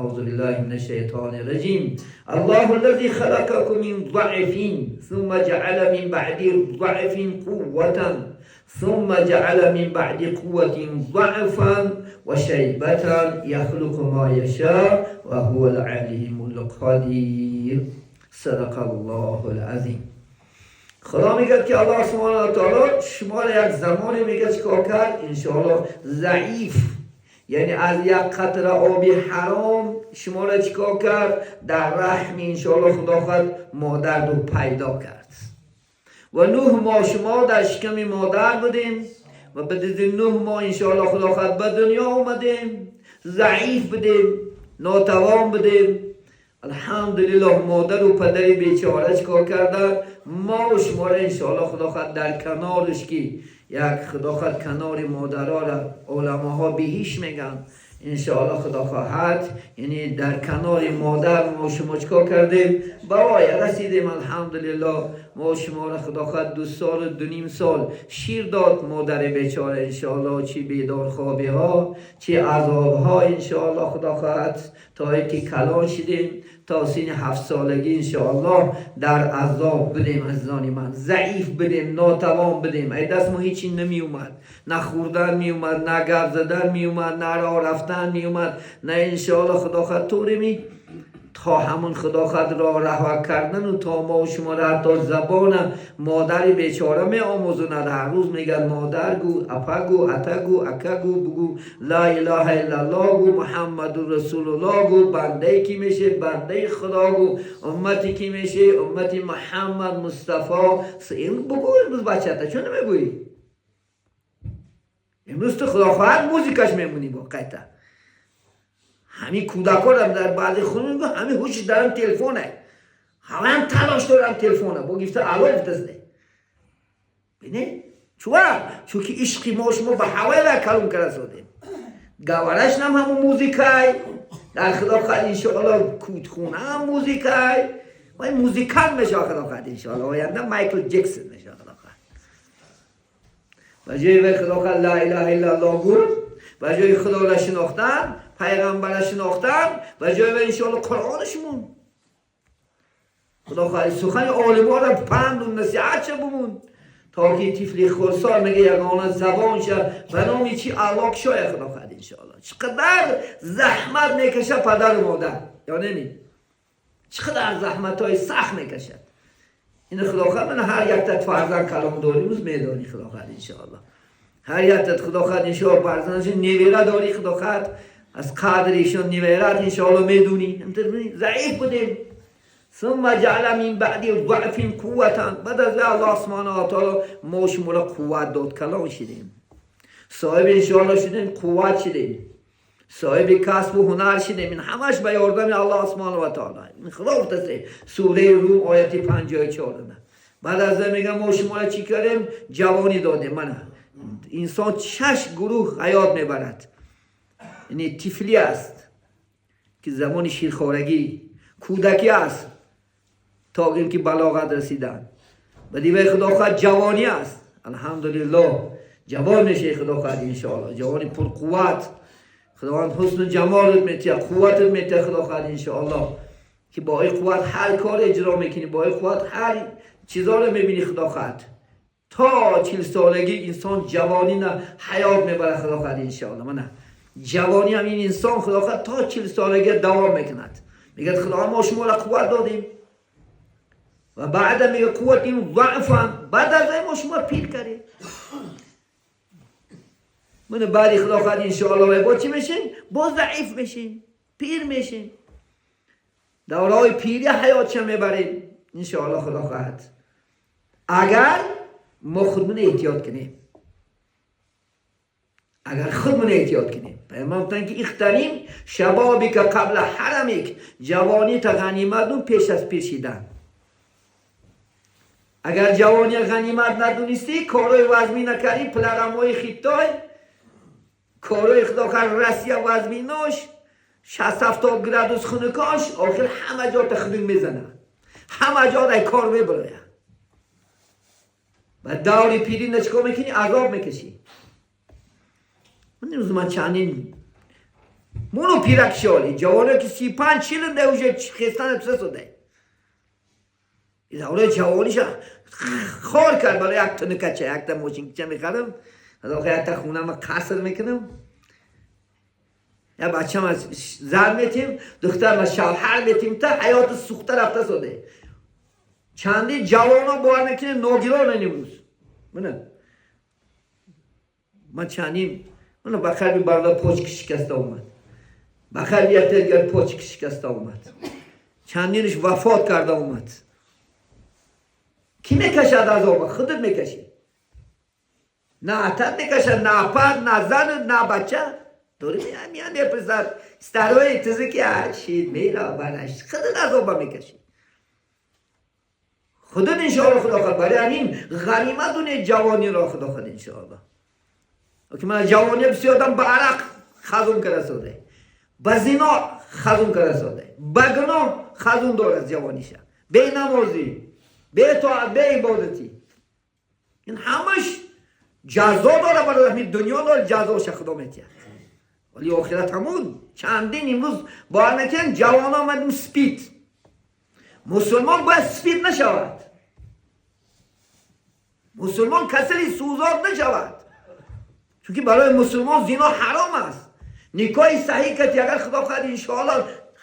أعوذ بالله من الشيطان الرجيم. الله الذي خلقكم من ضعف ثم جعل من بعد ضعف قوة ثم جعل من بعد قوة ضعفا وشيبة يخلق ما يشاء وهو العليم القدير. صدق الله العظيم. خدا میگه که الله سبحانه و تعالی شما را یک زمانی میگه چیکار کرد؟ انشاءالله ضعیف، یعنی از یک قطره آبی حرام شما را چیکار کرد؟ در رحم انشاءالله خدا خود مادر رو پیدا کرد و 9 ماه شما در شکم مادر بودیم و بعد از 9 ماه انشاءالله خدا خود به دنیا اومدیم. ضعیف بودیم، ناتوان بودیم. الحمدلله مادر و پدر بیچاره چیکار کردن؟ ما و شما را انشاءالله خدا خود در کنارش که یک خدا خود کنار مادرها را علماها بهش میگن، انشاءالله خدا خواهد، یعنی در کنار مادر ما شما چیکار کردیم؟ به آیه رسیدیم. الحمدلله ما شما را خدا خواهد 2 سال و 2.5 سال شیر داد مادر بیچاره. انشاءالله چی بیدار خوابی ها، چی عذاب ها، انشاءالله خدا خواهد تا اینکه کلان شدیم، تا سین 7 سالگی انشاءالله در عذاب بودیم. عزیزان من، ضعیف بودیم، ناتوان بودیم. ای دست ما هیچی نمی اومد، نه خوردن می اومد، نه گپ زدن می اومد، نه راه رفتن می اومد، نه انشاءالله خدا خواهد طوری می تا همون خدا خود را رها کردن و تا ما و شما را حتی زبان مادر بیچاره می آموزند. هر روز میگن مادر گو، اپا گو، اتا گو، اکا گو، بگو لا اله الا الله گو، محمد رسول الله گو، بنده کی میشه؟ بنده خدا گو، امتی کی میشه؟ امتی محمد مصطفی. این بگو امروز بچه تا چون نمیگویی؟ امروز تو خدا خواهد موزیکش میمونی با قیتا. همین کودکان هم در بعضی خونه میگه همین هوش دارن تلفنه، همه هم تلاش دارن تلفنه با گفته الو دسته بینه. چون چون که عشقی ما شما به هوای را کلون کرده سادیم. گوارش نم همون موزیکای در خدا خواهد انشاءالله کودخونه هم موزیکای و این موزیکال میشه. خدا خواهد انشاءالله آینده مایکل جکسون میشه. خدا خواهد و جای خدا خواهد لا اله الا الله گو و جای خدا را شناختن، پیغمبر شناختن و جای و انشاءالله قرآنشمون، خدا خواهد سخن عالما را پند و نصیحت چه بمون تا که طفل خردسال میگه یگانه زبان شه به نام چی؟ الله شای. خدا خواهد انشاءالله چقدر زحمت میکشه پدر و مادر یا نمی؟ چقدر زحمت های سخت میکشد این. خدا خواهد من هر یک تا فرزند کلام داریم میدانی. خدا خواهد انشاءالله هر یک تا خدا خواهد انشاءالله فرزندش نویره داری، خدا خواهد از قدر ایشان نویرت انشاءالله میدونی. ضعیف بودیم. ثم جعل من بعد ضعف قوة. بعد از الله سبحانه و تعالی ما شما را قوت داد، کلان شدیم، صاحب انشاءالله شدیم، قوت شدیم، صاحب کسب و هنر شدیم. این همش به یاردم الله سبحانه و تعالی. این خدا گفته، سوره روم آیت 54. بعد از میگم ما شما را چی کردیم؟ جوانی دادیم. من انسان شش گروه حیات میبرد، یعنی طفلی است که زمان شیرخوارگی، کودکی است تا اینکه بلاغت رسیدن و دیگه خدا خواهد جوانی است. الحمدلله جوان میشه خدا خواهد انشاءالله جوانی پر قوت. خداوند حسن و جمالت میتیه، قوتت میتیه. خدا خواهد انشاءالله که با این قوت هر کار اجرا میکنی، با این قوت هر چیزا رو میبینی. خدا خواهد تا 40 سالگی انسان جوانی نه حیات میبره. خدا خواهد انشاءالله من جوانی هم این انسان خدا خواهد تا 40 سالگی دوام میکند. میگه خدا ما شما را قوت دادیم و بعد میگه قوة ضعفا. بعد از این ما شما پیر کردیم. من بعدی خدا خواهد انشاءالله با چی میشین؟ باز ضعیف میشین، پیر میشین، دورای پیری حیات چه میبریم انشاءالله. خدا خواهد اگر ما خودمون احتیاط کنیم، اگر خودمون احتیاط کنیم. پیامبر گفتن که اغتنم شبابك قبل هرمك، جوانی تا غنیمت دون پیش از پیر شیدن. اگر جوانی غنیمت ندونستی، کارای وزمی نکردی، پلرمای خیتای کارای خدا خیر رسیه وزمیناش 60 70 گرادوس خنکاش، آخر همه جا تخدیم میزنه، همه جا در کار میبره و دور پیری نچکا میکنی، عذاب میکشی. من نمی‌دونم، من چندین Моно пирак шоли ҷавоне ки 35 40 да уже хестан тусасода. Давраи ҷавониша хор кард барои як тунукача, якта мошинкича мехарам, якта хунама қаср мекунам, я бачам аз зар метим, духтарма шавҳар метим, та ҳаёти сӯхта рафта соде. Чанди ҷавоно бовар мекунед, ногиронан имрӯз. Мана ман чандин, мана ба қалби бародар почки шикаста омад, ба қалби якта дигар почки шикаста омад, чандинаш вафот карда омад. Кӣ мекашад азоба? Худат мекашӣ. На атат мекашад, на апат, на занат, на бача. Дори меям мепурсад, старои тизи ки шид мера бараш. Худат азоба мекашӣ. Худат иншоалло худо хоҳад. Барои ҳамин ғанимат дунед ҷавониро, худо хоҳад иншоалло. Ки ман ҷавони бисёр одам ба арақ хазун карда соде, ба зино хазун карда соде, ба гуноҳ хазун дорад ҷавониша, бенамозӣ, бетоат, беибодатӣ. Ин ҳамаш ҷазо дора барои ҳамин дунё дора, ҷазоша худо метиҳад. Вале охират ҳамун. Чандин имрӯз бовар мекунед, ҷавоно омадим спид. Мусулмон бояд спид нашавад. Мусулмон касали сӯзод нашавад. Чунки барои мусулмон зино ҳаром аст. Никоҳи саҳӣ кати агар худо хоҳад иншоалло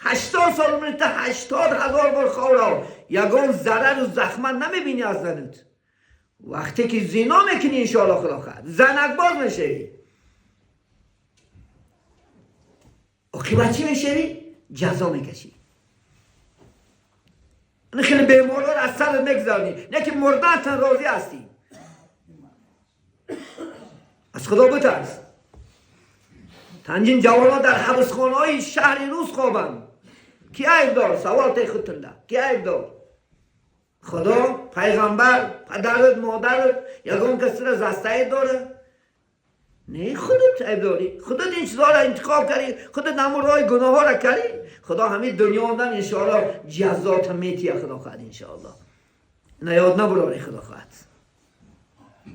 80 сол умри та 80,000 бор ховро ягон зарару захмат намебинӣ аз занат. Вақте ки зино мекунӣ иншоалло худо хоҳад занакбоз мешавӣ. Оқибат чӣ мешавӣ? Ҷазо мекашӣ. Хеле беморон аз сарат мегузаронӣ, не ки мурдантан розӣ ҳастӣ. Аз худо битарс. Танҷин ҷавонон дар ҳабсхонаҳои шаҳри рӯз хобанд. Ки айб дор? Савол те худтунда. Ки айб дор? Худо, пайғамбар, падарат, модарат ягон касира застае дора? Не, худат айб дорӣ. Худат ин чизҳоро интихоб кардӣ, худат ҳамон роҳи гуноҳҳоро кардӣ. Худо ҳамин дунё омдан иншоалло ҷазота метия худо хоҳад иншоалло. Ина ёд набурорӣ худо хоҳад.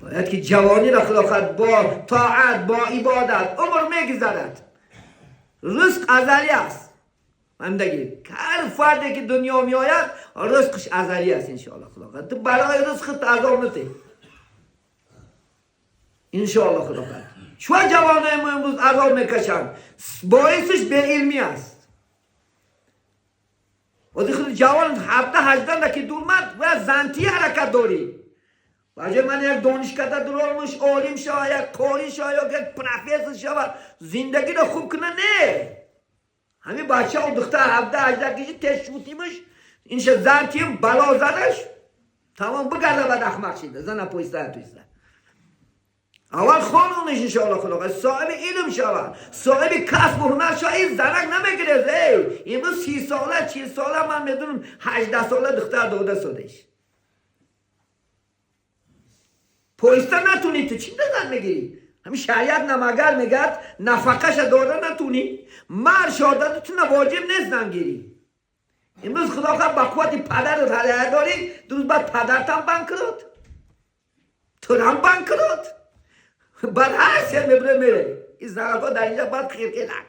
Бояд ки ҷавониро худо хоҳад бо тоат, бо ибодат умр мегузарад. Ризқ азалӣ аст. Фаҳмидагӣ? Ҳар фарде ки дунё меояд, ризқш азалӣ аст иншоалло худо хоҳад. Ту барои ризқат азоб натӣ. Иншоалло худо хоҳад. Чун ҷавонои мо имрӯз азоб мекашанд, боисиш беилмӣ аст. Ози худ ҷавон 17-18 ки дурмад ва зантӣ ҳаракат дорӣ. Баъзе ман як донишкада дуромуш олим шава, як қорӣ шава, ё як профессор шава, зиндагиро хуб куна не. Ҳамин бачао духтар 17-18 киши тез шутимаш, инша зантием бало задаш, тамом бигарда бад ахмақ шида, зана поиста туиста. Аввал хонониш иншоалло худо хоҳад, соҳиби илм шава, соҳиби касбу ҳунар шава, ин занак намегирез. Эй, имрӯз 30 сола, 40 сола ман медонам 18 сола духтар дода содеш. Поиста натунӣ ту чӣ зан мегирӣ? Ҳамин шариат намагар мегӯяд нафақаша дода натунӣ, мард шодаду ту воҷиб нест зан гирӣ. Имрӯз худо хоҳад ба қуввати падарат ҳадаят дорӣ, дурӯз баъд падартам банкрот, турам банкрот. Баъд ҳар сер мебуре мере. Ин занакҳо дар инҷа баъд хирхирак.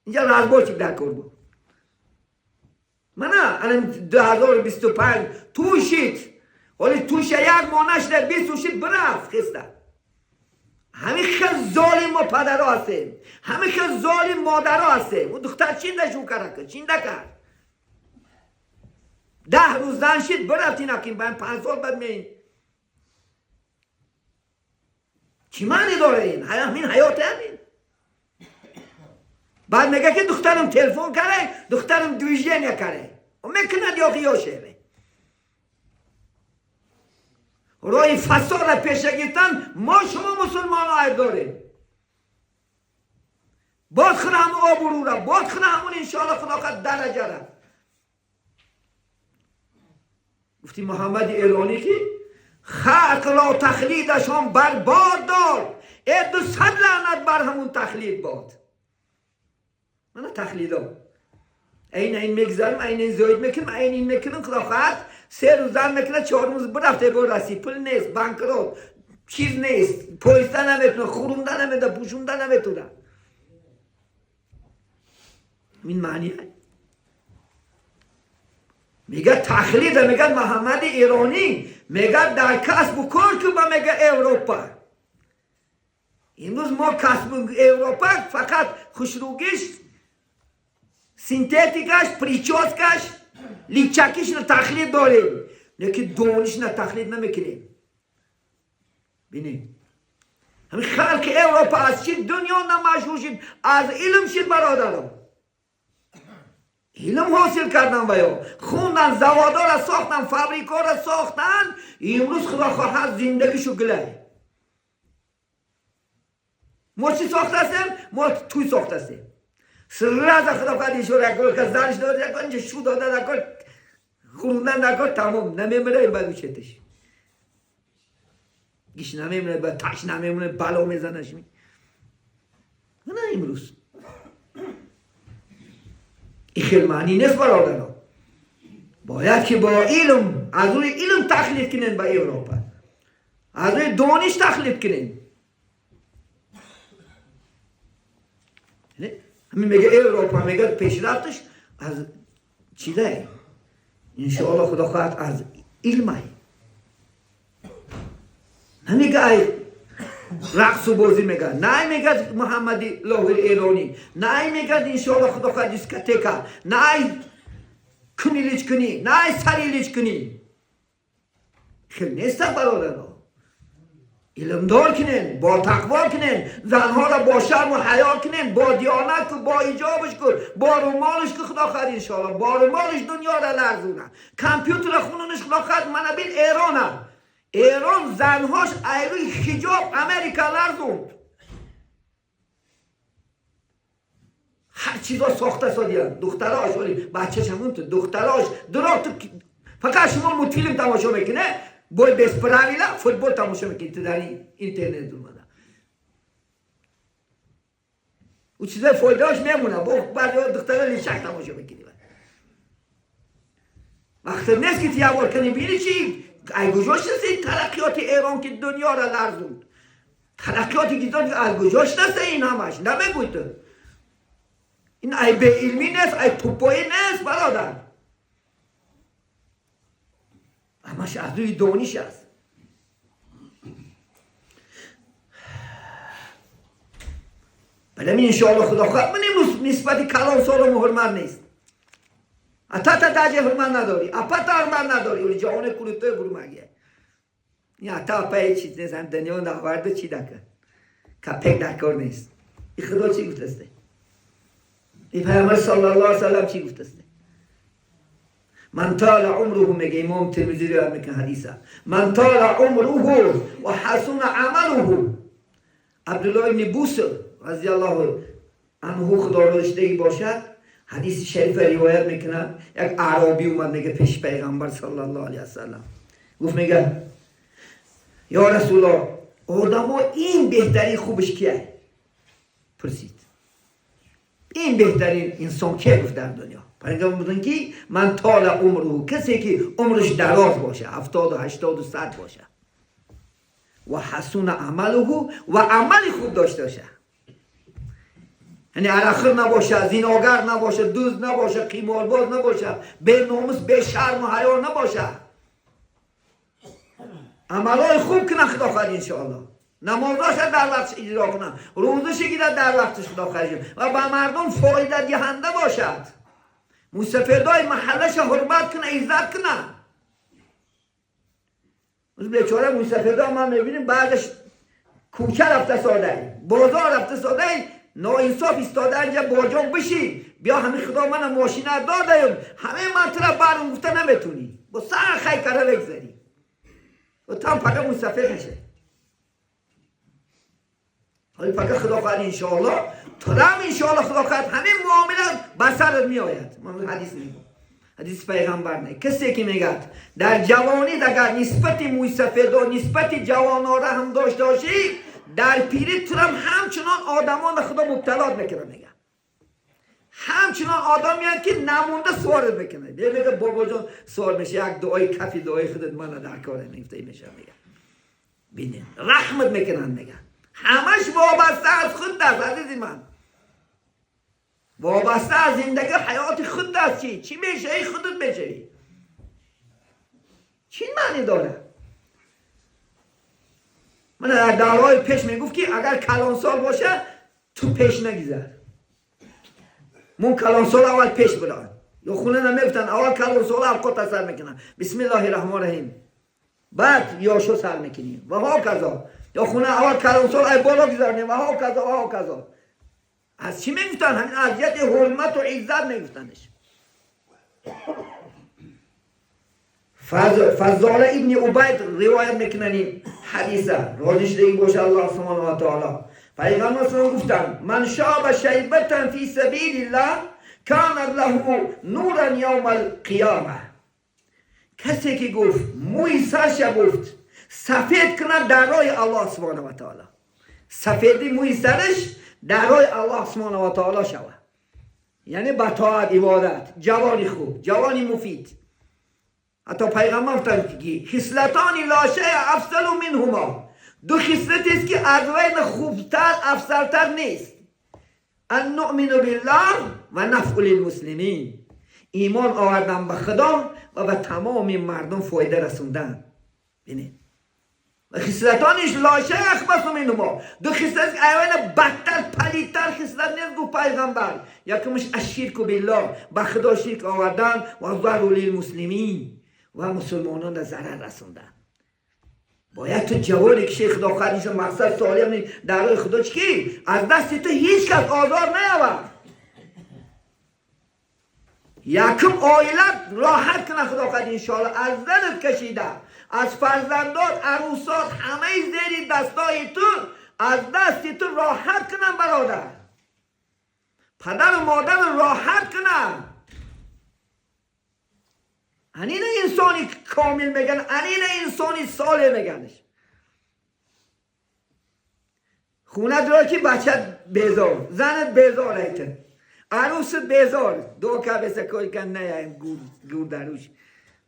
Инҷа разбойчик дар кор буд. Мана ана 2025 тӯшид. Ҳоли тӯша як моҳ нашуда 20 тӯшид бирафт хиста. Ҳамин хел золим мо падаро ҳастем. Ҳамин хел золим модаро ҳастем. Ӯ духтар чинда шу кард, чинда кард. 10 рӯз зан шид бирафт инакин ба 5 сол баъд меин. Чӣ маъне дора ин? Ҳамин ҳаёт ҳамин. Баъд мега ки духтарам телефон кард, духтарам движение кард. Ӯ мекунад ё ё шеве. Роҳи фасодро пеша гирифтан мо шумо мусулмонҳо айб дорем. Боз худо ҳамун обрӯра, боз худо ҳамун иншоалло худо хоҳад дараҷара. Гуфти Муҳаммади Эронӣ ки халқро тақлидашон барбод дод, э 200 лаънат бар ҳамун тақлид бод. Мана тақлидо. Айн айн мегзарем, айн айн зоид мекунем, айн ин мекунем, худо хоҳад 3 рӯз зан мекунад, 4 рӯз бирафте бо расид, пул нест, банкрот, чиз нест, поиста наметуна, хӯрунда наметуна, пӯшунда наметуна. این معنیه. میگه تقلید، میگه محمد ایرانی، میگه در کسب و کار که با میگه اروپا. امروز ما کسب اروپا فقط خوشروگیش، سینتتیکش، پریچوسکش، لیچکیش نه تقلید داریم، لیکن دانش نه تقلید نمیکنیم. ببینید همین خلق اروپا از چی دنیا نمشهور شد؟ از علم شد برادرم. علم حاصل کردن و یا خوندن، زوادا را ساختن، فابریکا را ساختن. امروز خدا خواهد زندگیشو گله. ما چی ساخته هستیم؟ ما توی ساخته هستیم. سرز خدا خواهد ایشو را کن که زنش داده نکن، اینجا شو داده نکن، خوندن نکن، تمام نمیمره. این بعد چتش گیش نمیمونه، بعد تش نمیمونه، بلا میزنش می. نه امروز این خیلی معنی نیست برادران. باید که با علم، از روی علم تقلید کنین با اروپا، از روی دانش تقلید کنین. همین میگه اروپا، میگه پیشرفتش از چیزه؟ انشاءالله خدا خواهد از علمه. نمیگه ای رقص و بازی میگه، نه میگه محمدی لاهور ایرانی، نه میگه انشاءالله خدا خواهد دیسکتیکا، نه کنی لیچ کنی، نه سری لیچ کنی. خیلی نیست برادرها. علم دار کنین، با تقوا کنین، زنها را با شرم و حیا کنین، با دیانت کن، با ایجابش کن، با رومالش که خدا خواهد انشاءالله، با رومالش دنیا را لرزونه. کامپیوتر خونونش خدا خواهد منابین ایرانه. ایران زنهاش ایروی حجاب امریکا لرزوند. هر چیزا ساخته سادیان دختراش، ولی بچه‌ش همون تو دختراش دروغ تو. فقط شما موت فیلم تماشا میکنه، بой без правила فوتبال تماشا میکنی تو در اینترنت اومده. او چیزای فایده‌اش میمونه، با بعد دخترا لیشک تماشا میکنی. وقت نیست که تیوار کنی بینی چی؟ ای کجاش هست این ترقیات ایران که دنیا را لرزوند؟ ترقیاتی که از کجاش هست این همش؟ نمیگوی تو. این ای به علمی نیست، ای توپایی نیست برادر. همش از روی دانش است. ولی انشاءالله خدا خواهد من امروز نسبت کلام سالم حرمت نیست. اتا تا داجه حرمت نداری، اپا تا حرمت نداری، ولی جهان کلوته برو مگه. این اتا اپا هیچ چیز نیست، هم دنیا نورده چی دکه؟ کپک در کار نیست. این خدا چی گفته است؟ این پیامبر صلی الله علیه و سلم چی گفته است؟ من طال عمره، میگه امام ترمذی روایت میکنه حدیثه، من طال عمره و حسن عمله. عبدالله ابن بوسر رضی الله عنه خدا رضایش باشد حدیث شریف روایت میکنه. یک اعرابی اومد میگه پیش پیغمبر صلی الله علیه و سلم، گفت میگه یا رسول الله آدم‌ها این بهترین خوبش کیه؟ پرسید این بهترین انسان کیه؟ گفت در دنیا. پیغمبر بودن که من طال عمره، کسی که عمرش دراز باشه، 70 و 80 و 100 باشه، و حسن عمله و عمل خوب داشته باشه، یعنی عرقخور نباشه، زیناگر نباشه، دزد نباشه، قیمارباز نباشه، بی ناموس، بی شرم و حیا نباشه، عملای خوب کنه خدا خواهد انشاءالله، نمازاش در وقتش اجرا کنه، روزش گیره در وقتش خدا خواهد، و به مردم فایده دهنده باشد، مسافردای محلش حرمت کنه، عزت کنه. از بیچاره مسافردا ما میبینیم بعدش کوچه رفته ساده، بازار رفته ساده، ناانصاف ایستاده اینجا باجان بشی، بیا همین خدا من ماشین دادم، همه مطلب برم گفته نمیتونی، با سر خی کرده بگذاری و تا فقط مسافر نشه. حالی فقط خدا خواهد انشاءالله ترم انشاءالله خدا خواهد همه معامله بر سرت می آید. من حدیث میگم، حدیث پیغمبر نه. کسی که میگه در جوانی اگر نسبت موسفیدا نسبت جوانا را هم داشته باشی، در پیری ترم همچنان آدمان خدا مبتلات میکنه. میگه همچنان آدم میاد که نمونده سوارت میکنه. میگه بابا جان سوار میشه، یک دعای کفی دعای خودت من در کار نیفته میشه. میگه ببین رحمت میکنن. میگه همش وابسته از خود است عزیزی من. وابسته از زندگی حیات خود است. چی میشه خودت میشوی. چی معنی داره؟ من در دعوای پیش میگفت که اگر کلانسال باشه تو پیش نگذر. من کلانسال اول پیش برن یا خونه نمیفتن، اول کلانسال اوقات سر میکنن، بسم الله الرحمن الرحیم، بعد یاشو سر میکنیم و ها کذا. یا خونه اول کلانسال ای بالا گذارنیم و ها کذا و ها کذا. از چی میگفتن؟ همین اذیت حرمت و عزت میگفتنش. فضاله ابن عبید روایت میکنن این حدیثه، راضی شده باشه الله سبحانه و تعالی. پیغمبر صلی الله گفتن من شاب شیبة فی سبیل الله کان له نورا یوم القیامه. کسی که گفت موی سرش گفت سفید کنه در راه الله سبحانه و تعالی، سفیدی موی سرش در راه الله سبحانه و تعالی شود، یعنی به طاعت عبادت، جوانی خوب، جوانی مفید. حتی پیغمبر گفتند که خصلتان لا شیء افضل منهما، دو خصلتی است که از وین خوبتر افضلتر نیست، ان نؤمن بالله و نفع للمسلمین، ایمان آوردن به خدا و به تمام مردم فایده رسوندن. ببینید و خصلتانش لا شیء اخبث منهما، دو خصلت که ایوان بدتر پلیدتر خصلت نیست گفت پیغمبر. یکمش الشرک بالله، به خدا شرک آوردن، و ضرر للمسلمین، و مسلمانان را ضرر رسوندن. باید تو جوانی که شیخ خدا خدیش مقصد سالی در راه خدا چی از دست تو هیچ کس آزار نیاورد. یکم عائلت راحت کنه خدا خد انشاءالله، از زنت کشیده، از فرزندات، عروسات، همه زیر دستای تو، از دست تو راحت کنن برادر. پدر و مادر راحت کنن. انین انسانی کامل میگن، انین انسانی ساله میگنش. خونه داره که بچه بیزار، زنت بیزار ایتن، عروست بیزار، دو که بسه کن نه گور دروش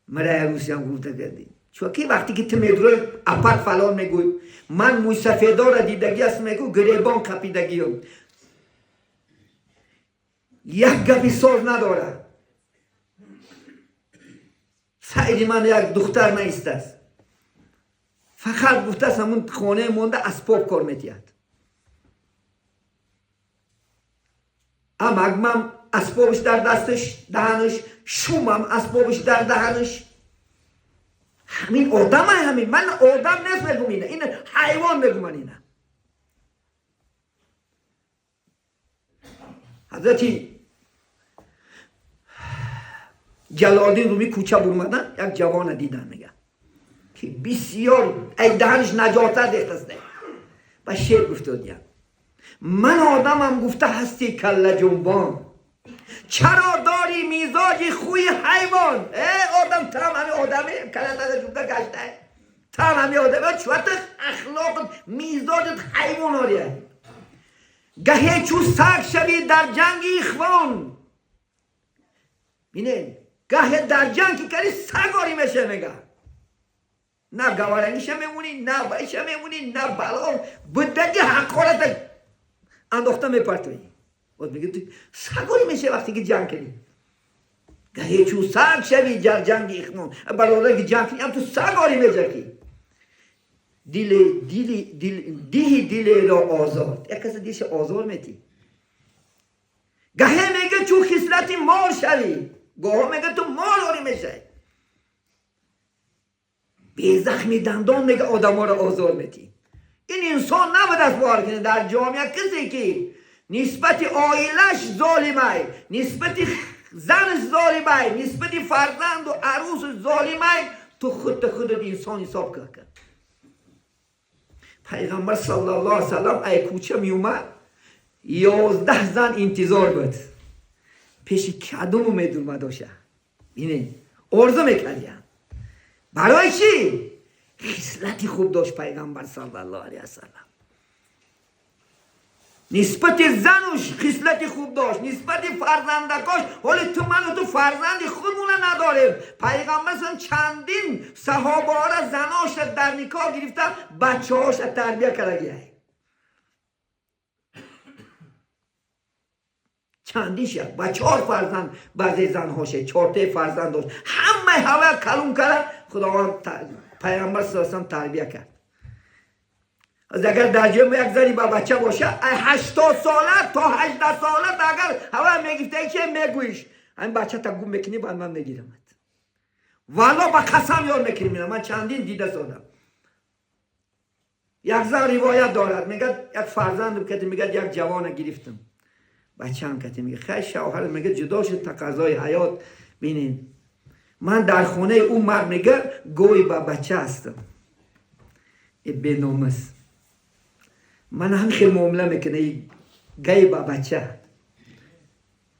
مرا عروسی هم گورده کردی. چون که وقتی که تو میدروی اپت فلان میگوی، من موی سفیدا را دیدگی است میگو گریبان کپیدگی هم. یک گپی ساز نداره. سعید من یک دختر نیست است، فقط گفته است همون خانه مونده اسباب کار میتید. امگمم اسبابش در دستش دهنش، شومم اسبابش در دهنش. همین آدم همین، من آدم نیست میگم اینه، این حیوان میگم من اینه. حضرتی جلالدین رومی کوچه برمدن یک جوان دیدن میگه که بسیار ای دهنش نجاست ریخته و شعر گفته دیم. من آدمم گفته هستی کله جنبان، چرا داری میزاج خوی حیوان؟ ای آدم تم همه آدمه کله جنبه گشته، تم همه آدمه چوت اخلاق میزاجت حیوان آریه. گهی چو سگ شوی در جنگ اخوان، بینه گه در جنگ که کردی سگاری میشه میگه، نه گوارنگیشه میمونی، نه ویشه میمونی، نه بلا بدگی حقارت انداخته میپرتوی. باز میگه تو سگاری میشه وقتی که جنگ کردی. گهی چو سگ شوی در جنگ اخوان، برادر که جنگ کردی هم تو سگاری میشه که دل دل دل دیهی دل را آزاد، یک کسی دیش آزار میتی. گهی میگه چو خصلت مار شوی، گاه میگه تو مال آری میشه، بی زخمی دندان میگه آدم ها رو آزار میتی. این انسان نباید از بار کنه در جامعه. کسی که نسبت عائلش ظالمه، نسبت زنش ظالمه، نسبت فرزند و عروس ظالمه، تو خود خودت انسان حساب کن. پیغمبر صلی الله علیه وسلم ای کوچه میومد 11 زن انتظار بود پیش کدوم میدون داشته. اینه آرزو میکردیم. برای چی؟ خصلتی خوب داشت پیغمبر صلی الله علیه وسلم. نسبت زنش خصلتی خوب داشت، نسبت فرزندکاش. حالا تو من و تو فرزند خودمون نداریم. پیغمبر صلی چندین صحابه را زناش در نکاح گرفته، بچه هاش تربیه کرده. Чандиш як ба чор фарзанд, баъзе занҳоше чортаи фарзанд дошт. Ҳамаи ҳава калун кара Худованд, Пайғамбар саллаллоҳу тарбия кард. Агар дар ҷои мо як зани ба бача боша, ай 80 сола то 18 сола агар ҳава мегифтаи, че мегӯиш? Ҳамин бачата гум мекунӣ, баъд ман мегирамат. Валло, ба қасам ёд мекунем. Ман чандин дида содам. Як зан ривоят дорад, мегӯяд, як фарзандам кати, мегӯяд, як ҷавона гирифтам, бачаам кати, мега, хай, шавҳар, мега, ҷудо шуд, тақазои ҳаёт. Бинед, ман дар хонаи ӯ мард, мега, гови ба бача ҳастам. Э, беномус, ман ҳам хел муомила мекунам, гаи ба бача.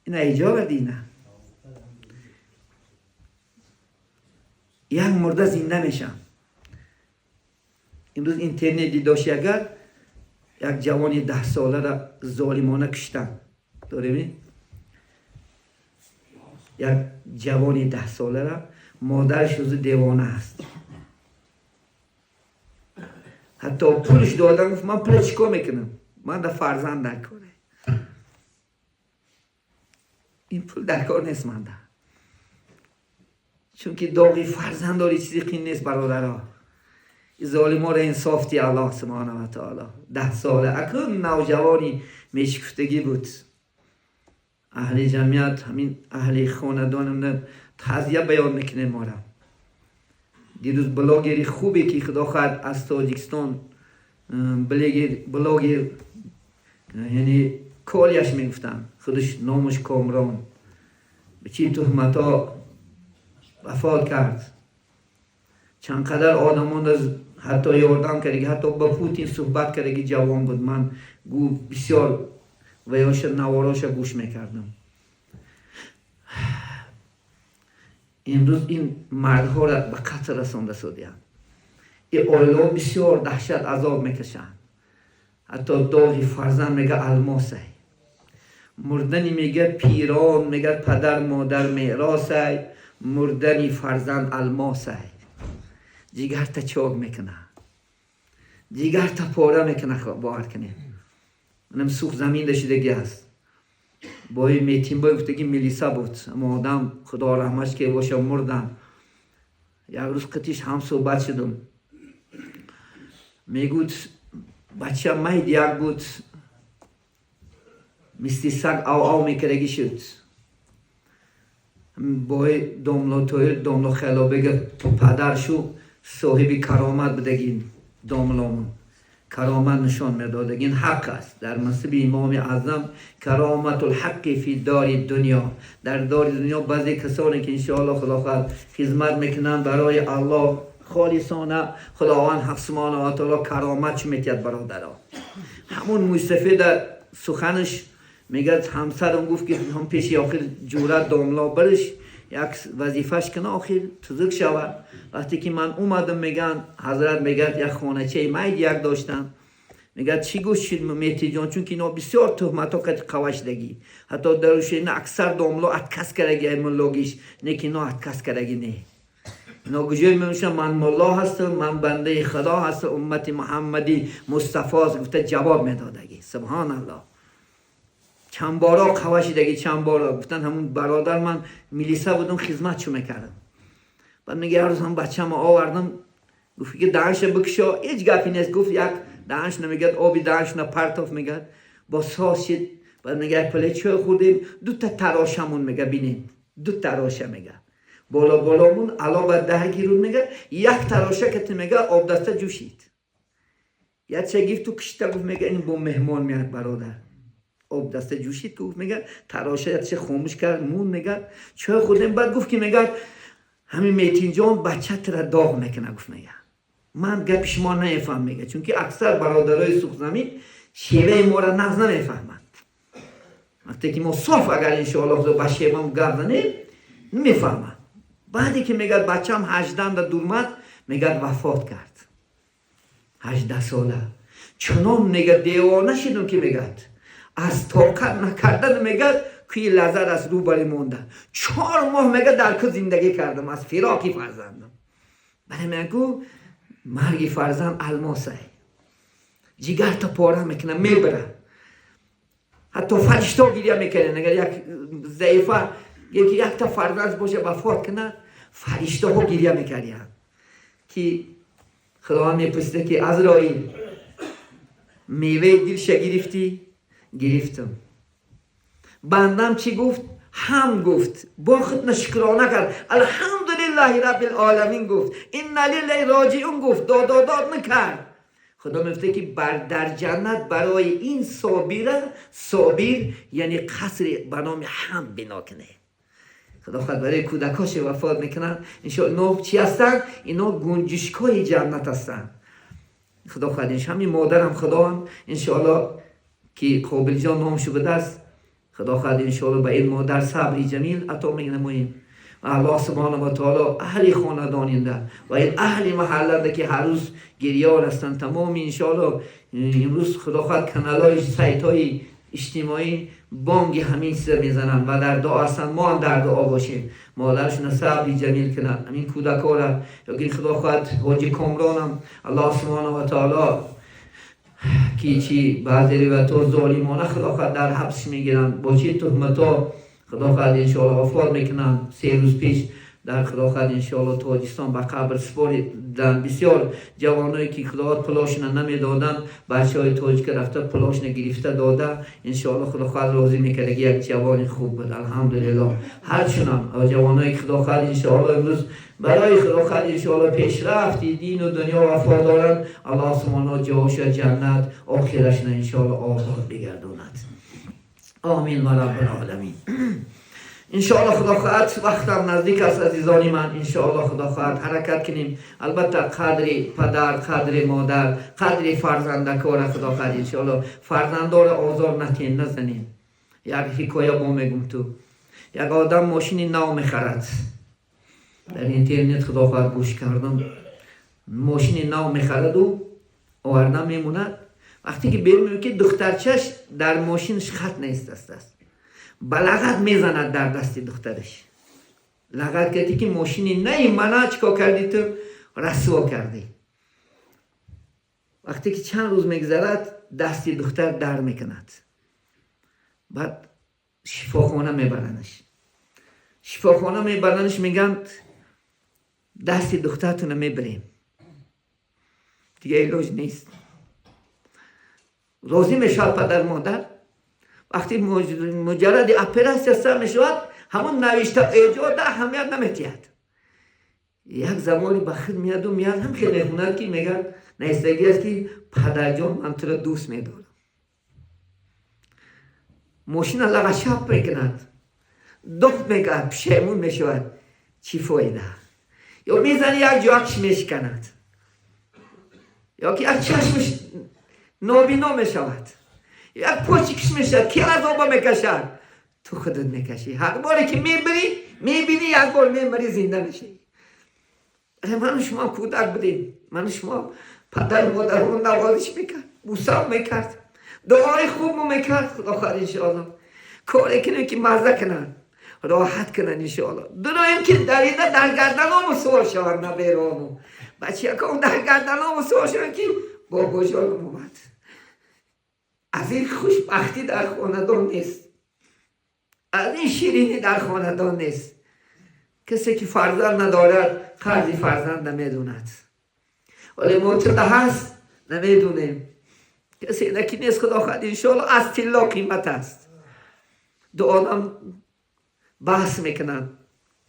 Ина иҷо дина як мурда зинда мешам. Имрӯз интернет дидоши, агар як ҷавони 10 солара золимона киштан дорем, як ҷавони 10 солара, модараш рӯзи девона аст. Ҳатто пулш додан, гуфт: «Ман пула чӣ кор мекунам? Ман да фарзанд дар коре, ин пул дар кор нест манда». Чунки доғи фарзанд дори чизи қин нест, бародаро. Золиморо инсоф ди, Аллоҳ субҳана ва таоло. 10 сола акнун навҷавони мешикуфтагӣ буд. Аҳли ҷамъият, ҳамин аҳли хонадонам тазия баён мекунем мора. Дирӯз блогери хубе, ки худо хоҳад, аз Тоҷикистон, блогер, яъне Колияш мегуфтанд, худаш номаш Комрон, ба чӣ туҳматҳо вафот кард. Чанд қадар одамон ҳатто ёрдам кардаги, ҳатто ба Путин суҳбат кардаги ҷавон буд. Ман гу бисёр ваёша навороша гӯш мекардам. Имрӯз ин мардҳоро ба қатл расонда содиям. Ин оилаҳо бисёр даҳшат, азоб мекашанд. Ҳатто доғи фарзанд, мега, алмосай. Мурдани, мега, пирон, мега, падар модар меросай, мурдани фарзанд алмосай. Ҷигарта чок мекуна, ҷигарта пора мекуна. Бовар кунед, манам сух замин дашидаги аст. Бои Метинбой гуфтаги милиса буд. Ама одам, худо раҳмаш ке боша, мурдан. Як рӯз қитиш ҳам суҳбат шудум. Мегуд, бача майд як буд, мисли саг ав ав мекардагӣ шуд. Бои домло Тоир, домло Хелобега падаршу соҳиби каромат будагин. Домломон каромат нишон медодагин, ҳақ аст дар мансиби Имоми Аъзам, кароматул ҳаққи фи дори дунё. Дар дори дунё баъзе касоне ки, иншоалло, худо хоҳад, хизмат мекунанд барои Аллоҳ холисона, Худованд ҳақ субҳана ва таоло каромат чӣ метиҳад, бародаро. Ҳамун мӯйсафеда суханаш мегӯяд: ҳамсарам гуфт, ки ҳам пеши охир ҷура домло бариш, як вазифаш кина, охир тузук шавад. Вақте ки ман омадам, мегӯянд, ҳазрат мегӯяд, як хоначаи майд як доштам. Мегӯяд: «Чӣ гӯшт шид, Метиҷон?» Чунки ино бисёр туҳматҳо кати қавашдагӣ, ҳатто дарушина аксар домло отказ кардаги ай муллогиш, не ки ино отказ кардаги не. Ино куҷое мемошам: «Ман мулло ҳастам, ман бандаи Худо ҳастам, уммати Муҳаммади Мустафост», гуфта ҷавоб медодагӣ. Субҳоналлоҳ, чанд боро қавашидаги, чанд боро гуфтан. Ҳамун бародар, ман милиса будам, хизмат чӯ мекардам. Баъд мега, як рӯз ҳам бачамо овардам, гуфт ки даҳанша бикушо, ҳеҷ гапе нест. Гуфт, як даҳанш намегӯяд, оби даҳаншна партоф, мегӯяд, бо соз шид. Баъд мега, як пале чой хӯрдем, дута тарошамон, мега, бинед, ду тароша, мега, боло боломун алова 10 гирун. Мега, як тароша кати, мега, обдаста ҷӯшид, якча гифту кишта. Гуфт, мега, ин бо меҳмон меяд, бародар. Об даста ҷӯшид, гуфт, мега, тароша якча хомӯш кард, мун. Мега, чой хӯрдем. Баъд гуфт ки, мега, ҳамин Метинҷон бачатра доғ мекуна. Гуфт, мега, ман гапи шумо намефаҳм, мега, чунки аксар бародарои Сухзамин шеваи моро нағз намефаҳманд. Вақте ки мо соф, агар, иншоалло, ба шевам гап занем, намефаҳманд. Баъде ки, мегӯяд, бачам 18-да дурмад, мегӯяд, вафот кард 18 сола. Чунон, мегӯяд, девона шидум, ки, мегӯяд, аз тоқат накардан, мегӯяд, кӯи лазар аз рӯ бари монда. 4 моҳ, мегӯяд, дар ку зиндагӣ кардам аз фироқи фарзандам. Бале, мегӯ, марги фарзанд алмосай, ҷигарта пора мекуна, мебара. Ҳатто фаришто гиря мекарданд. Агар як заифа ки якта фарзанд боша, вафот кунад, фариштаҳо гиря мекарданд, ки Худованд мепурсида, ки Азроил, меваи дилша гирифтӣ? Гирифтам. Бандам чӣ гуфт? Ҳам гуфт, бо худна шукрона кард, الحمد لله رب العالمین гуфт, إنا لله راجعون гуфт, дододод накард. Худо мегуфта, ки дар ҷаннат барои ин собира, собир, яъне қасри ба номи ҳамд бино кунед. Худо хоҳад, барои кӯдакоше вафот мекунанд, иншоалло, ино чӣ ҳастанд? Ино гунҷишкҳои ҷаннат ҳастанд. Худо хоҳад, ҳамин модарам, Худованд, иншоалло, ки Қобилҷон номшо будааст, Худо хоҳад, иншоалло, ба ин модар сабри ҷамил ато менамоем ва Аллоҳ سبحانه و تعالی аҳли хонадонинда ва ин аҳли маҳалланда, ки ҳар рӯз гирёр ҳастанд тамоми. Иншоалло, имрӯз, Худо хоҳад, каналҳои, сайтҳои иҷтимоӣ бонги ҳамин чиза мезананд ва дар дуо ҳастанд. Мо ҳам дар дуо бошем, модарашона сабри ҷамил кунанд, ҳамин кӯдакора. Ёки, Худо хоҳад, ҳоҷи Комронам, Аллоҳ سبحانه و تعالی, ки чи баъзе ривоятҳо золимона, Худо хоҳад, дар ҳабс мегиранд, бо чи туҳматҳо, Худо хоҳад, иншоалло, вафот мекунанд. 3 рӯз пеш дар, Худо хоҳад, иншоалло, Тоҷикистон ба қабр супориданд. Бисёр ҷавоное, ки, Худо, пулошона намедоданд, бачаҳои тоҷика рафта, пулошона гирифта дода, иншоалло, Худо хоҳад, розӣ мекард. Як ҷавони хуб буд, алҳамдулилло. Ҳарчунам ҷавоное, ки, Худо хоҳад, иншоалло, имрӯз барои, Худо хоҳад, иншоалло, пешрафти дину дунё вафо доранд, Аллоҳ субҳонаҳу ҷоша ҷаннат, охирашона, иншоалло, обод бигардонад. آمین و رب العالمین. Иншоалло, Худо хоҳад, вақтам наздик аст, азизони ман. Иншоалло, Худо хоҳад, ҳаракат кунем. Албатта, қадри падар, қадри модар, қадри фарзандакора, Худо хоҳад, иншоалло, фарзандора озор натиҳем, назанем. Як ҳикоя бо мегум ту. Як одам мошини нав мехарад. Дар интернет, Худо хоҳад, гӯш кардам. Мошини нав мехараду оварда мемонад. Вақте ки берун мебинад, ки духтарчаш дар мошинаш хат наистастааст, ба лағат мезанад дар дасти духтараш. Лағат кардӣ, ки мошини наи мана чикор кардӣ, ту расво кардӣ. Вақте ки чанд рӯз мегузарад, дасти духтар дар мекунад. Баъд шифохона мебаранаш. Шифохона мебаранаш, мегӯянд: «Дасти духтартона мебарем, дига илоҷ нест». Розӣ мешавад падар, модар. Вақти муҷарради оператсия сар мешавад, ҳамон навишта эҷода аҳамият наметиҳад. Як замоне ба худ меяду меяд, ҳам хеле мехонад, ки мегӯяд, навистагӣ аст, ки «Падарҷон, ман туро дӯст медорам». Мошина лағашап мекунад, дух мекунад, пушаймон мешавад. Чӣ фоида? Ё мезани, як ҷоакш мешиканад, ё ки як чашмаш нобино мешавад, як почикш мешавад. Ки азоба мекашад? Ту худат мекашӣ. Ҳар боре ки мебирӣ, мебинӣ, як бор мемирӣ, зинда мешавӣ. Ману шумо кӯдак будем, ману шумо падару модармон навозиш мекард, бусам мекард, дуои хубмо мекард. Худо хоҳад, иншоалло, коре кунем, ки мазза кунанд, роҳат кунанд. Иншоалло, дуроем, ки дарида дар гарданому сувор шаванд наберону бачияком, дар гарданому сувор шаванд, ки бобоҷоном омад. Аз ин хушбахтӣ дар хонадон нест, аз ин ширинӣ дар хонадон нест. Касе ки фарзанд надорад, қарзи фарзанд намедонад. Вале мо тила ҳаст, намедонем. Касе наки нест, Худо хоҳад, иншоалло, аз тилло қимат аст. Ду одам баҳс мекунанд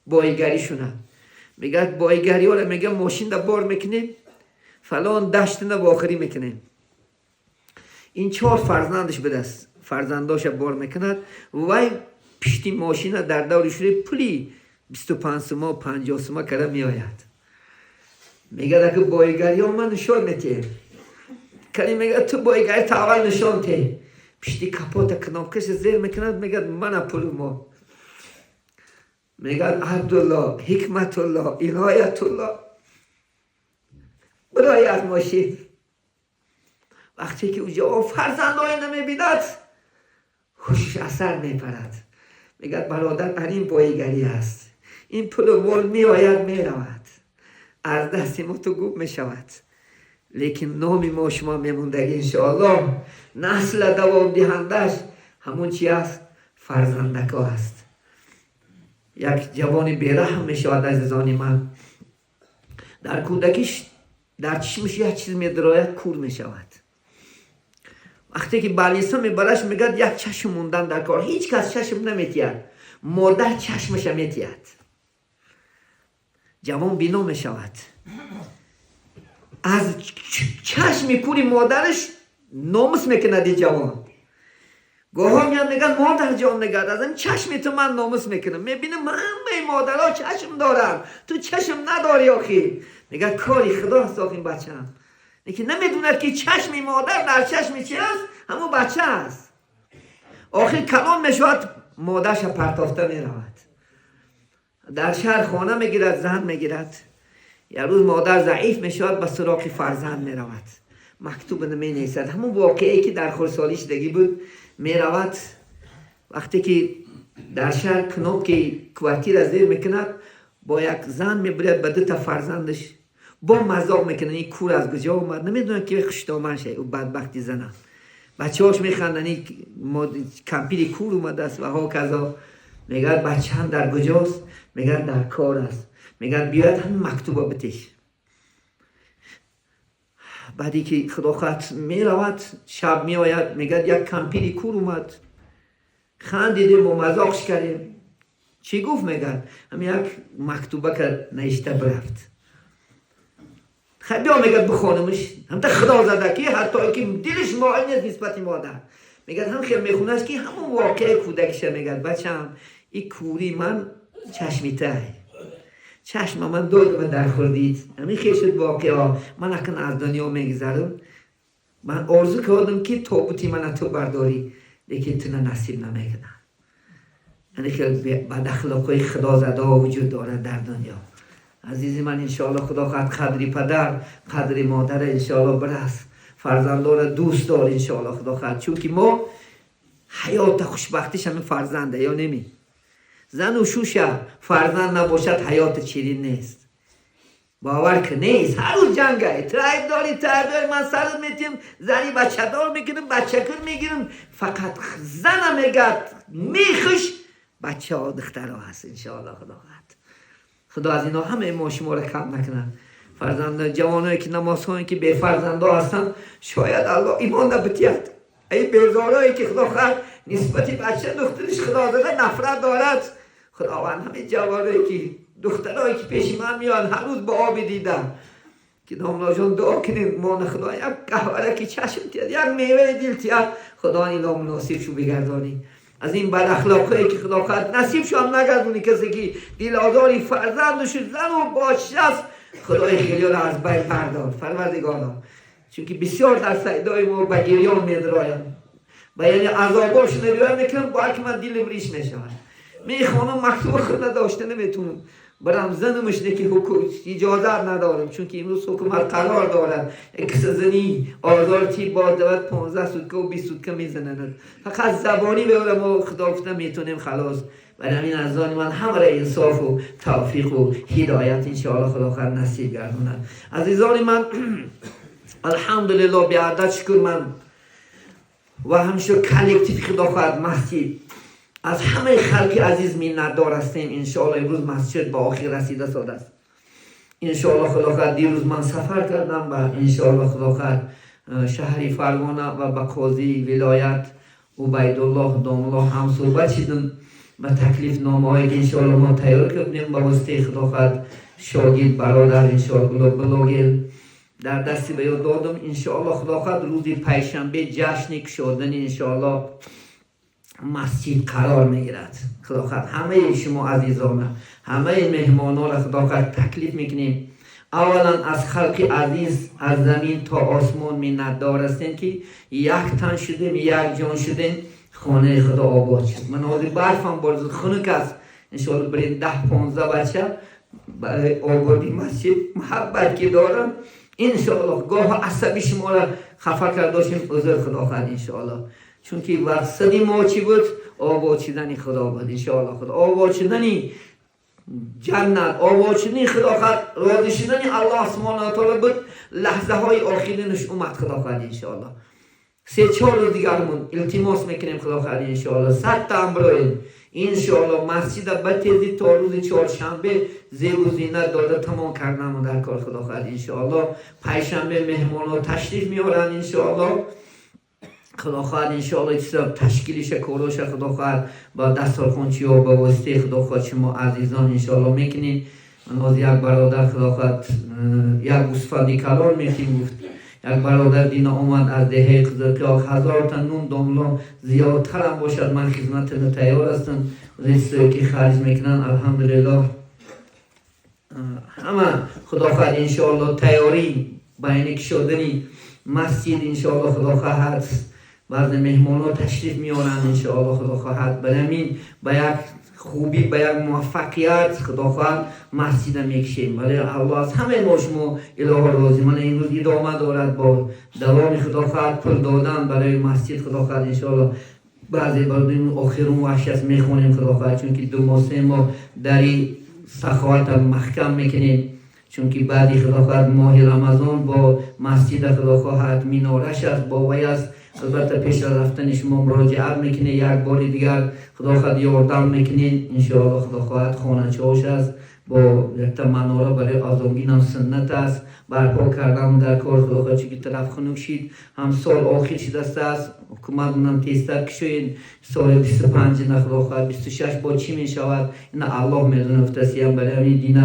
боигаришуна. Мегӯяд, боигариҳоро мегӯяд: «Мошинда бор мекунем, фалон даштина вохирӣ мекунем». Ин чор фарзандаш будааст. Фарзандоша бор мекунад, вай пишти мошина дар даври шуре пули 25 сума, 50 сума кара меояд. Мегӯяд: «Ака, боигариҳо ман нишон метиҳем». Кани, мегӯяд, ту боигари та аввал нишон те. Пишти капота кнопкаша зер мекунад, мегӯяд: «Мана пулу мо». Мегӯяд: «Абдулло, Ҳикматулло, Иноятулло, бирои аз мошин». Вақте ки ӯ ҷавоб фарзандои намебинад, ҳушш асар мепарад. Мегӯяд: «Бародар, бар ин боигарӣ аст. Ин пулу мол меояд, меравад, аз дасти мо ту гум мешавад, лекин номи мо шумо мемондагӣ, иншоаллоҳ, насла давомдиҳандааш». Ҳамон чи аст? Фарзандако аст. Як ҷавони бераҳм мешавад, азизони ман. Дар кӯдакиш дар чишмаш як чиз медарояд, кур мешавад. Вақте ки больница мебараш, мегӯяд, як чашм мондан дар кор. Ҳеҷ кас чашм наметиҳад, модар чашмаша метиҳад. Ҷавон бино мешавад. Аз чашми кури модараш номус мекунад. И ҷавон гоҳо меяд, мегӯяд: «Модарҷон», мегӯяд, «аз ин чашми ту ман номус мекунам. Мебинам, ҳамаи модарҳо чашм доранд, ту чашм надорӣ охӣ». Мегӯяд: «Кори худо аст охи, бачаам». Лекин намедонад, ки чашми модар дар чашми чи аст? Ҳамон бача аст. Охир калон мешавад, модарша партофта меравад, дар шаҳр хона мегирад, зан мегирад. Як рӯз модар заиф мешавад, ба суроғи фарзанд меравад. Мактуба наменависад, ҳамон воқеае ки дар хурдсолӣ шудагӣ буд. Меравад, вақте ки дар шаҳр кнопкаи квартира зер мекунад, бо як зан мебуряд, ба дута фарзандаш бо мазоқ мекунад: «Ин кур аз куҷо омад?» Намедонад, ки хуштоман ша бадбахти зана. Бачаҳош механданд: «Кампири кур омадааст» ва ҳоказо. Мегӯяд: «Бачаам дар куҷост?» Мегӯяд: «Дар кор аст». Мегӯяд: «Биёяд, ҳамин мактуба битеш». Баъде ки худо хоҳад меравад, шаб меояд, мегӯяд: «Як кампири кур омад, хандидем, мо мазоқш кардем». «Чӣ гуфт?» Мегӯяд: «Ҳамин як мактуба ка навишта бирафт». «Хай, биё», мегӯяд, «бихонамш». Ҳамта худо зада, ки ҳатто ки дилиш моил нест нисбати модар. Мегӯяд, ҳам хел мехонаш, ки ҳамон воқеаи кӯдакиша. Мегӯяд: «Бачаам, и кӯри ман чашми тай, чашма ман додама дар хурдит, ҳамин хел шуд воқеа. Ман акн аз дунё мегузарам, ман орзу кардам, ки тобути мана ту бардорӣ, лекин туна насиб намекунам». Яъне хел бадахлоқҳои худозадаҳо вуҷуд дорад дар дунё. Азизи ман, иншоалло, худо хоҳад, қадри падар, қадри модара иншоалло бирас, фарзандора дӯст дор, иншоалло, худо хоҳад, чунки мо ҳаёта хушбахтиш ҳамин фарзанда ё неми. Зану шуша фарзанд набошад, ҳаёти чирин нест, бовар ки нест. Ҳар рӯз ҷангай: ту айб дорӣ, ту айб дорӣ, ман сарат метиҳам, зани бачадор мекунам, бачакун мегирам. Фақат зана мегӯяд, мехуш бачаҳо, духтаро ҳаст. Иншоалло, худо хоҳад, худо аз ино ҳамаи мо шуморо кам накунад. Фарзанда, ҷавоное ки намозхоне, ки бефарзандо ҳастанд, шояд Аллоҳ имон набитиҳад. Ай безорое ки худо хоҳад нисбати бача духтариш худо зада нафрат дорад, худованд ҳамаи ҷавоное ки, духтарое ки пеши ман меоянд ҳар рӯз бо оби дида, ки домлоҷон, дуо кунем, мона худо як гаҳвараки чашм тиҳад, як меваи дил тиҳад, худо ино муносиб шу бигардонӣ. Аз ин бадахлоқҳое ки худо хоҳад насиб шуам нагардонӣ. Касе ки дилозори фарзанду шуд, зану бочаст, худои хелиёро аз байн бардор, парвардигоро, чунки бисёр дар сайдои мо ба гирён медароянд ба, яъне азобошона ривоят мекунам, бояд ки ман дилим риш мешавад. Мехонам, мактуба худ надошта наметунам барам занамш, не ки иҷозат надорам, чунки имрӯз ҳукумат қарор дорад, киса зани озор ти боз давад, 15 сутка 20 сутка мезананд. Фақат забонӣ беора мо худо гуфта метонем, халос. Барои ҳамин, азизони ман, ҳамаро инсофу тавфиқу ҳидоят иншоалло худо хоҳад насиб гардонад. Азизони ман, алҳамдулилло, беадад шукр, ман ва ҳамчунин коллективи худо хоҳад масҷид аз ҳамаи халқи азиз миннатдор ҳастем. Иншоалло, имрӯз масҷид ба охир расида содааст, иншоалло, худо хоҳад. Дирӯз ман сафар кардам ба, иншоалло, худо хоҳад, шаҳри Фарғона ва ба қозии вилоят Убайдуллоҳ домулло ҳам суҳбат шидам ба таклифномаҳое ки иншоалло мо тайёр кардем ба воситаи худо хоҳад шогирд, бародар, иншоалло, блогер дар дасти ба ёд додам. Иншоалло, худо хоҳад, рӯзи панҷшанбе ҷашни кушодани, иншоалло, масҷид қарор мегирад. Худо хоҳад, ҳамаи шумо азизона, ҳамаи меҳмононро, худо хоҳад, таклиф мекунем. Аввалан, аз халқи азиз аз замин то осмон миннатдор ҳастем, ки як тан шудем, як ҷон шудем, хонаи худо обод шуд. Ман ҳозир барфам борид, хунук аст. Иншоалло, бирем, 10-15 бача барои ободии масҷид муҳаббат ки дорам. Иншоалло, гоҳо асаби шуморо хафа карда бошем, узр, худо хоҳад, иншоалло, чунки мақсади мо чӣ буд? Обод шудани худо буд. Иншоалло, худо обод шудани ҷаннат, обод шудани, худо хоҳад, розӣ шудани Аллоҳ субҳонаҳу ва таоло буд. Лаҳзаҳои охиринаш омад, худо хоҳад, иншоалло. 3-4 рӯз дигармон илтимос мекунем. Худо хоҳад, иншоалло, 100 та ҳамроҳем. Иншоалло, масҷида ба тезӣ то рӯзи чоршанбе зебу зинат дода тамом кардамо дар кор. Худо хоҳад, иншоалло, панҷшанбе меҳмонҳо ташриф меоранд. Иншоалло, худо хоҳад, иншоалло, чиза ташкилиша, короша, худо хоҳад, ба дастархончиҳо ба воситаи, худо хоҳад, шумо азизон, иншоалло, мекунем. Ман ҳозир як бародар, худо хоҳад, як гӯсфанди калон метим гуфт. Як бародар дина омад аз деҳаи Қизилқиёқ, 1000 та нун. Домло, зиёдтарам бошад, ман хизматина тайёр ҳастам. Ки харҷ мекунанд, алҳамдулиллоҳ, ҳама, худо хоҳад, иншоалло, тайёрӣ байни кушодани масҷид. Иншоалло, худо хоҳад, баъзе меҳмонҳо ташриф меоранд, иншоалло, худо хоҳад. Барои ҳамин ба як хубӣ, ба як муваффақият, худо хоҳад, масҷида мекушем. Вале Аллоҳ аз ҳамаи мо шумо илоҳо розӣ. Мана имрӯз идома дорад бо давоми, худо хоҳад, пул додан барои масҷид. Худо хоҳад, иншоалло, баъзе охирун вахш аст, мехонем, худо хоҳад, чунки 2 моҳ, 3 моҳ дари саховата маҳкам мекунем, чунки баъди, худо хоҳад, моҳи Рамазон бо масҷида, худо хоҳад, минораш аст, бо вай аст. Албатта, пеш аз рафтани шумо муроҷиат мекунед як бори дигар, худо хоҳад, ёрдам мекунед, иншоалло. Худо хоҳад, хоначаош аст бо якта манора барои азонгинам суннат аст барпо кардан дар кор. Худо хоҳад, чунки тараф хунук шид, ҳам сол охир шидастааст, ҳукумат мунам тезтар кушоед соли 25 на, худо хоҳад, 26 бо чӣ мешавад, ина Аллоҳ медонад, гуфтасиям. Барои ҳамин дина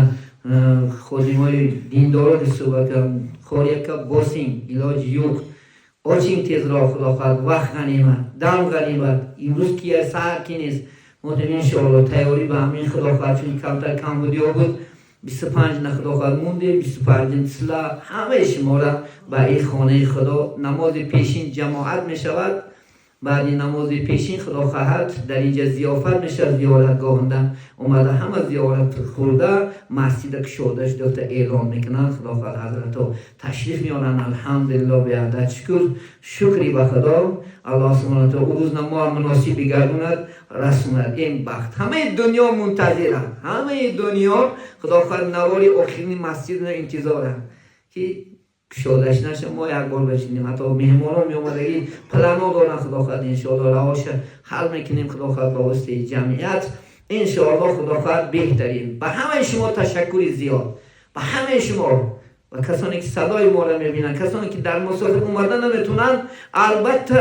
ходимои диндорони суҳбат кардам: хоряка босин, илоҷ юқ, очин тезроқ. Худо хоҳад, вақт ғанимат, дам ғанимат. Имрӯз ки саҳар ки нест, мо иншоалло тайёрӣ ба ҳамин, худо хоҳад, чун камтар камбудиҳо буд, 25 на, худо хоҳад, мондем. 25 тисла ҳамаи шуморо ба ин хонаи Худо намози пешин ҷамоат мешавад. Баъди намози пешин, худо хоҳад, дар инҷа зиёфат мешавад. Зиёратгоҳонда омада, ҳама зиёрат хӯрда, масҷида кушода шуда эълон мекунанд. Худо хоҳад, ҳазратҳо ташриф меоранд. Алҳамдулилло, беадад шукр, шукри ба Худо. Аллоҳ субҳана таала ӯ рӯзна мо муносиб бигардонад, расонад. Ин бахт ҳамаи дунё мунтазиранд, ҳамаи дунё, худо хоҳад, навори охирини масҷидро интизоранд, ки кушодаш наша, мо як бор бишинем. Ҳатто меҳмонон меомадагӣ плано доранд. Худо хоҳад, иншоалло, раҳоша ҳал мекунем, худо хоҳад, ба воситаи ҷамъият, иншоалло, худо хоҳад, беҳтарин. Ба ҳамаи шумо ташаккури зиёд, ба ҳамаи шумо ва касоне ки садои моро мебинанд, касоне ки дар мусофир омада наметунанд. Албатта,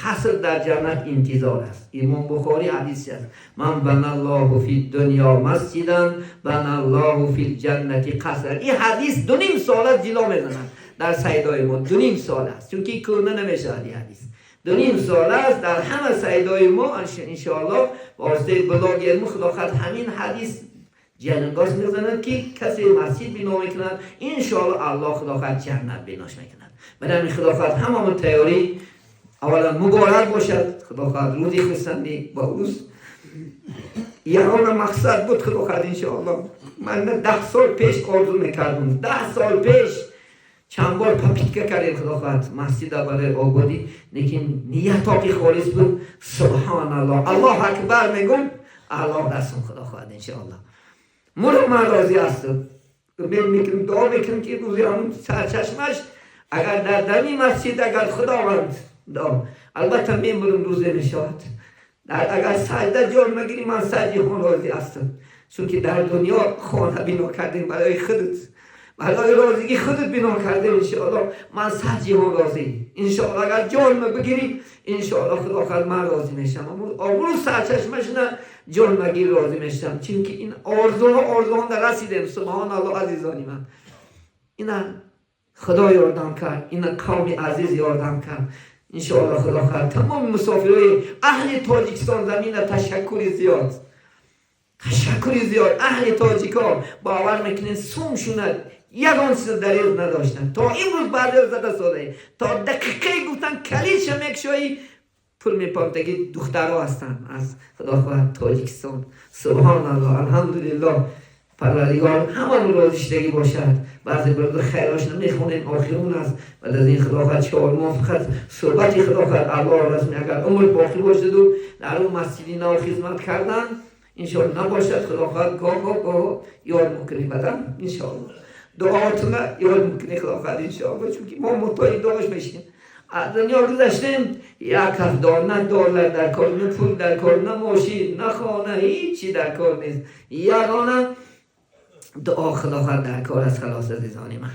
қаср дар ҷаннат интизор аст. Имом Бухорӣ ҳадиси аст: "من بنى الله في الدنيا مسجدا بنى الله في الجنة قصرا". Ин ҳадис 2.5 сол аст ҷило мезанад дар сайдои мо. 2.5 сол аст, чунки кӯҳна намешавад. Ин ҳадис 2.5 сол аст дар ҳама сайдои мо. Иншоалло, воситаи блогермо, худо хоҳад, ҳамин ҳадис ҷалангоз мезанад, ки касе масҷид бино мекунад, иншоалло, Аллоҳ, худо хоҳад, ҷаннат бинош мекунад. Барои ҳамин, худо хоҳад, ҳамамон тайёрӣ. Аввалан, муборак бошад, худо хоҳад, рӯзи хурсандӣ ба рӯз. Ягона мақсад буд, худо хоҳад, иншоалло, ман 10 сол пеш орзу мекардам. 10 сол пеш чанд бор попытка кардем, худо хоҳад, масҷида барои ободӣ, лекин ниятҳо ки холис буд. Субҳоналлоҳ, Аллоҳ акбар мегум, Аллоҳ расон. Худо хоҳад, иншоалло, муро ман розӣ ҳастам. Умед мекунем, дуо мекунем, ки рӯзи ҳамун сарчашмаш агар дар дами масҷид, агар Худованд, албатта, мемурам, рӯзе мешавад, агар саҷда ҷон магирӣ, ман саҷиҳон розӣ ҳастам, чунки дар дунё хона бино кардем барои худат, барои розигӣ худат бино кардем. Иншоалло, ман саҷиҳон розӣ. Иншоалло, агар ҷонма бигирӣ, иншоалло, худо хоҳад, ман розӣ мешавам. Обрӯ сарчашмашна ҷон магир, розӣ мешавам, чунки ин орзуҳо, орзуҳонда расидем. Субҳоналло, азизони ман, ина Худо ёрдам кард, ина қавми азиз ёрдам кард. Иншоалло, худо хоҳад, тамоми мусофирои аҳли Тоҷикистон замина ташаккури зиёд, ташаккури зиёд. Аҳли тоҷико, бовар мекунед, сум шунад, ягон чиза дарез надоштанд. То имрӯз баъзео зада содаи, то дақиқае гуфтан калидша мекушоӣ, пул мепартаги. Духтаро ҳастанд аз, худо хоҳад, Тоҷикистон. Субҳоналло, алҳамдулиллоҳ, Парвардигор ҳамаро розӣ шудагӣ бошад. Баъзе бародар хайрошна мехонем, охирун аст. Баъд аз ин, худо хоҳад, 4 моҳ фақат суҳбати, худо хоҳад, Аллоҳ расми. Агар умр боқӣ бошаду дар он масҷиди нав хизмат кардан, иншоалло, набошад, худо хоҳад, гоҳ гоҳ гоҳ ёд мекунем бадан, иншоалло, дуотуна ёд мекунем, худо хоҳад, иншоалло, чунки мо муҳтоҷи дуош мешинем. Аз дунё гузаштем, як ҳафт на доллар дар кор, на пул дар кор, на мошин, на хона, ҳичи дар кор нест. Ягона дуо, худохоҳ, дар кор аст. Халос, азизони ман.